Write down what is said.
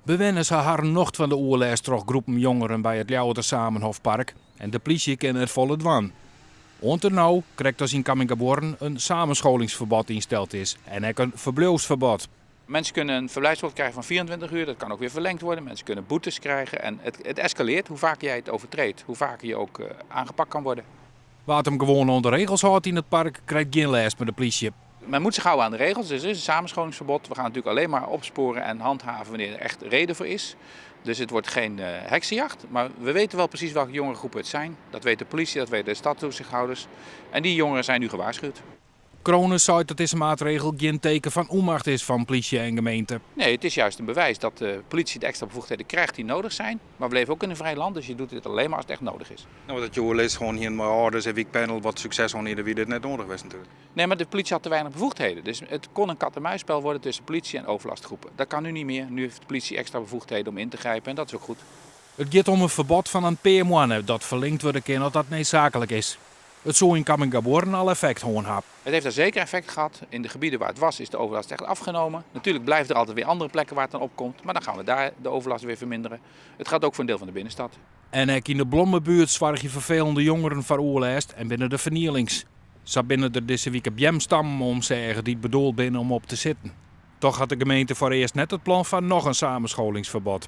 Bewenners ha harren nocht fan de oerlêst troch groepen jongeren by it Ljouwerter Zamenhofpark en de plysje kin net folle dwaan. Oant der no, krekt as yn Camminghabuorren, in samenscholingsverbod ynsteld is en ek in ferbliuwsferbod. Mensen kunnen een verblijfsverbod krijgen van 24 uur, dat kan ook weer verlengd worden. Mensen kunnen boetes krijgen en het escaleert. Hoe vaker jij het overtreedt, hoe vaker je ook aangepakt kan worden. Wa't him gewoan oan de regels hâldt yn it park, krijt gjin lêst mei de plysje. Men moet zich houden aan de regels, dus er is een samenscholingsverbod. We gaan natuurlijk alleen maar opsporen en handhaven wanneer er echt reden voor is. Dus het wordt geen heksenjacht, maar we weten wel precies welke jongerengroepen het zijn. Dat weet de politie, dat weten de stadtoezichthouders. En die jongeren zijn nu gewaarschuwd. Crone seit dat dizze maatregel gjin teken fan ûnmacht is fan plysje en gemeente. Nee, het is juist een bewijs dat de politie de extra bevoegdheden krijgt die nodig zijn. Maar we leven ook in een vrij land, dus je doet dit alleen maar als het echt nodig is. No, dat je oerlis hân hiene mei âlders en wykpanel wat sukses hân hiene, wie dit net nedich west natuerlik. Nee, maar de politie had te weinig bevoegdheden. Dus het kon een kat-en-muisspel worden tussen politie en overlastgroepen. Dat kan nu niet meer. Nu heeft de politie extra bevoegdheden om in te grijpen en dat is ook goed. It giet om in ferbod fan in pear moanne dat ferlingd wurde kin as dat needsaaklik is. It soe yn Camminghabuorren al effekt hân ha. Het heeft daar zeker effect gehad. In de gebieden waar het was is de overlast echt afgenomen. Natuurlijk blijven er altijd weer andere plekken waar het dan opkomt. Maar dan gaan we daar de overlast weer verminderen. Het gaat ook voor een deel van de binnenstad. En ek yn de Blommebuert soargje ferfelende jongeren foar oerlêst en binne der fernielings. Sa binne der dizze wike beamstammen omseage dy't bedoeld binne om op te sitten. Toch hat de gemeente foarearst net it plan foar noch in samenscholingsverbod.